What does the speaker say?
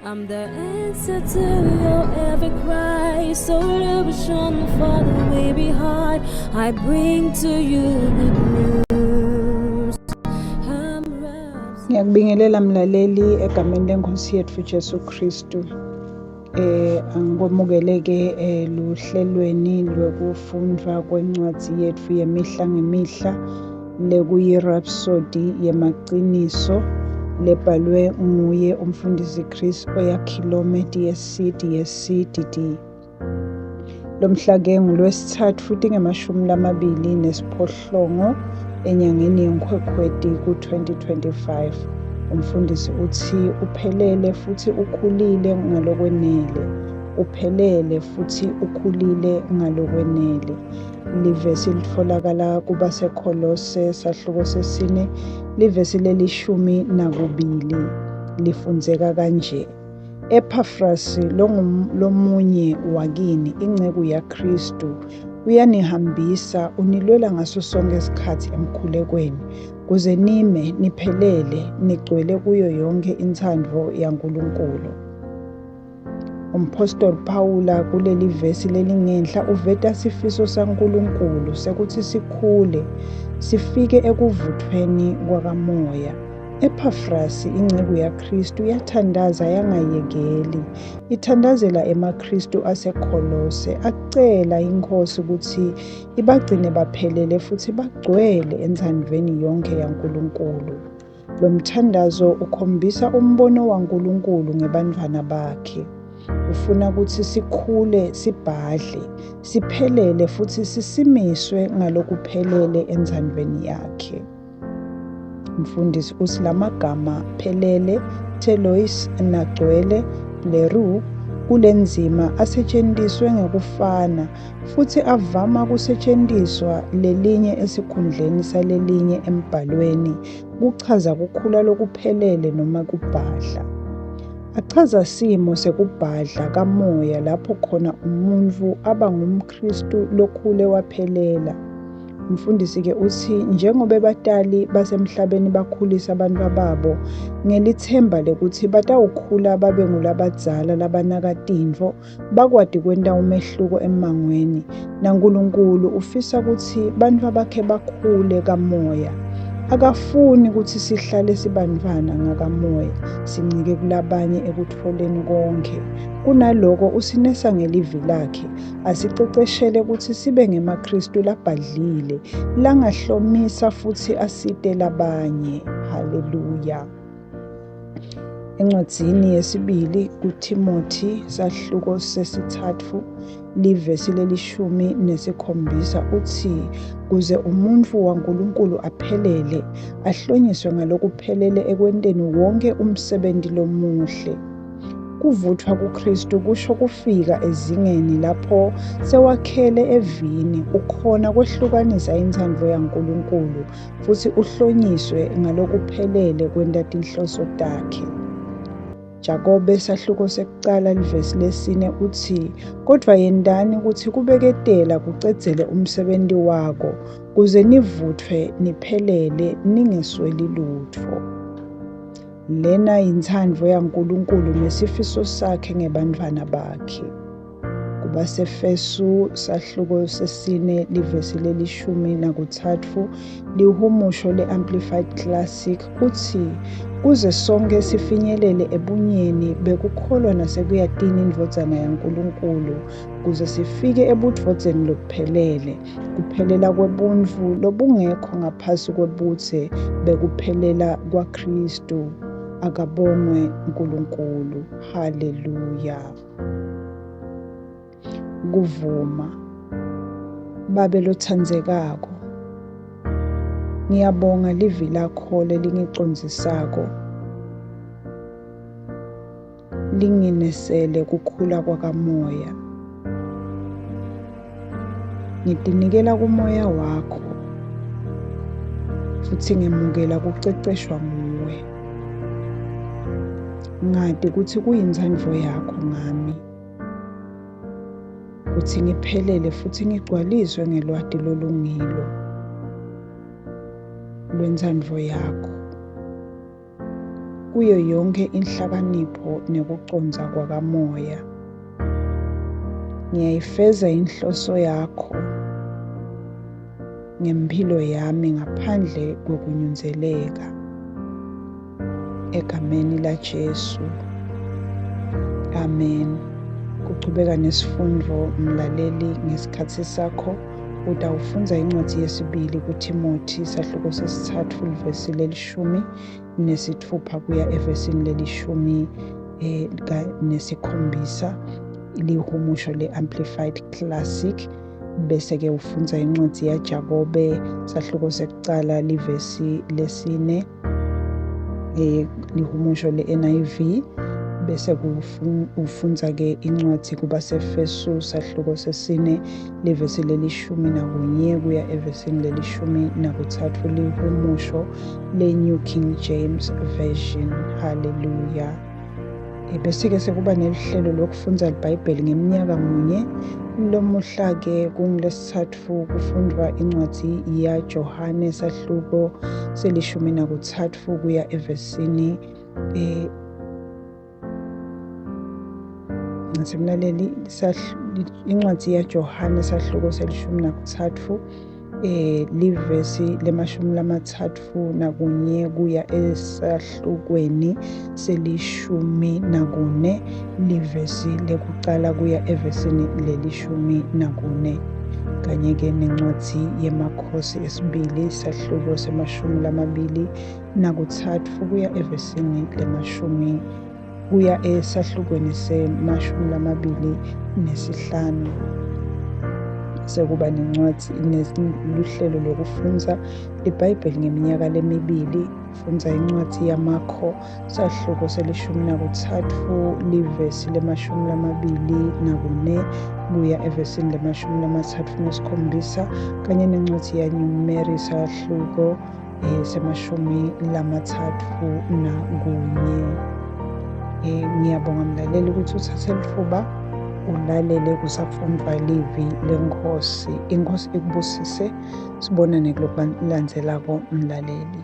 I'm the answer to your every cry, solution for the weary heart. I bring to you good news. I'm wrapped. Ngiyakubingelela mlaleli egameni lenkosi yethu Jesu Kristu. Angikwamukele-ke luhlelweni lwekufundwa kwencwadi yethu yemihla ngemihla lekuyi-Rhapsody yemaqiniso lebhalwe nguye umfundisi Chris Oyakhilome DSC DSC DD. Lo mhla-ke ngulwesithathu 28 enyangeni yeNkhwekhweti ku-2025. Umfundisi uthi uphelele futhi ukhulile ngalokwenele. Uphelele futhi ukhulile ngalokwenele. Livesi litfolakala kubaseKholose sahluko sesine livesi leli-12 lifundzeka kanje. Ephafrasi lomunye wakini inceku yaKristu uyanihambisa unilwela ngaso sonke isikhathi emkhulekweni kuze nime niphelele nigcwele kuyo yonke intsandvo yaNkulunkulu. Umphostoli Pawula kuleli vesi lelingenhla uveta sifiso saNkulunkulu sekuthi sikhule sifike ekuvuthweni kwakamoya. Ephafrasi inceku yaKristu yathandaza yangayekeli, ithandazela emaKristu aseKholose, acela inkosi ukuthi ibagcine baphelele futhi bagcwele entsandvweni yonke yaNkulunkulu. Lo mthandazo ukhombisa umbono waNkulunkulu ngebantwana bakhe. Ufuna ukuthi sikhule sibhadle, siphelele futhi sisimiswe ngalokuphelele entsandvweni yakhe. Mfundisi uthi lamagama phelele, telois nagcwele, pleru kulenzima asetshenziswe ngekufana futhi avama kusetshenziswa lelinye esikhundleni salelinye embhalweni kuchaza kukhula lokuphelele noma kubhadla. Achaza simo sekubhadla kamoya lapho khona umuntu aba ngumKristu lokhule waphelela. Umfundisi-ke uthi njengoba batali basemhlabeni bakhulisa abantu babo ngelithemba lekuthi batawukhula babe ngulabadzala labanaka tintfo bakwati kwenta umehluko emmangweni naNkulunkulu ufisa ukuthi bantfu bakhe bakhule kamoya. Akafuni ukuthi sihlale sibantfwana ngakamoya sincike kulabanye ekutfoleni konke. Kunaloko usinesa ngelivi lakhe asiceceshele ukuthi sibe ngemaKristu labhadlile langahlomisa futhi asite labanye. Haleluya. Encwadzini yesibili kuThimothi sahluko sesithathu livesi leli-17 uthi kuze umuntfu waNkulunkulu aphelele ahlonyiswe ngalokuphelele ekwenteni wonke umsebenzi lomuhle. Kuvuthwa kuKristu kusho kufika ezingeni lapho sewakhele evini ukhona kwehlukanisa intsandvo yaNkulunkulu futhi uhlonyiswe ngalokuphelele kwenta tinhloso takhe. Jakobe sahluko sekucala livesi 4 uthi kodwa yendani ukuthi kubeketela kucedzele umsebenzi wako kuze nivuthwe niphelele ningesweli lutfo. Lena yintsandvo yaNkulunkulu nesifiso sakhe ngebantfwana bakhe. KubaseEfesu sahluko sesine livesi leli-13 lihumusho le-Amplified Classic uthi kuze sonke sifinyelele ebunyeni bekukholwa nasekuyatini indvodzana yaNkulunkulu kuze sifike ebudvodzeni lobuphelele, kuphelela kwebuntfu lobungekho ngaphasi kwebutse bekuphelela kwaKristu. Akabongwe uNkulunkulu. Haleluya. Kuvuma. Babe lotsandzekako, ngiyabonga livi lakho lelingicondzisako linginesele kukhula kwakamoya. Ngitinikela kumoya wakho futhi ngemukela kuceceshwa nguwe. Ngati ukuthi kuyintsandvo yakho ngami kutsi ngiphelele futhi ngigcwaliswe ngelwati lolungilo lwentsandvo yakho. kuyo yonke inhlakanipho nekucondza kwakamoya. Ngiyayifeza inhloso yakho ngempilo yami ngaphandle kokunyunzeleka. Egameni laJesu. Amen. Kuchubeka nesifundo mlaleli ngesikhathi sakho utawufundza incwadi yesibili kuThimothi sahluko sesithathu livesi lelishumi nesithupha kuya evesini lelishumi nesikhombisa lihumusho le-Amplified Classic. Bese-ke ufundza incwadi yaJakobe sahluko sekucala livesi lesine lihumusho le-NIV. Bese ufundza-ke incwadi kubaseFesu sahluko sesine livesi lelishumi nakunye kuya evesini lelishumi nakuthathu lihumusho le-New King James Version. Hallelujah. Bese-ke sekuba neluhlelo lokufundza liBhayibheli ngeminyaka munye. Lomuhla-ke kungulesithathu kufundwa incwadi yaJohane sahluko selishumi nakuthathu kuya evesini ngasemlaleli incwadi yaJohane sahluko selishumi nakuthathu livesi lemashumi lamathathu nakunye kuya esahlukweni selishumi nakune livesi lekucala kuya evesini lelishumi nakune, kanye-ke nencwadi yemakhosi esibili sahluko semashumi lamabili nakuthathu kuya evesini lemashumi kuya esahlukweni semashumi lamabili nesihlanu. Sekuba nencwadi luhlelo lokufundza liBhayibheli ngeminyaka lemibili. Fundza incwadi yaMakho sahluko selishumi nakuthathu livesi lemashumi lamabili nakune kuya evesini lemashumi lamathathu nesikhombisa, kanye nencwadi yaNyumeri sahluko semashumi lamathathu nakunye. Ngiyabonga mlaleli ukuthi uthathe litfuba ulalele kusafundvwa livi leNkhosi. INkhosi ikubusise, sibonane kulokulandzelako mlaleli.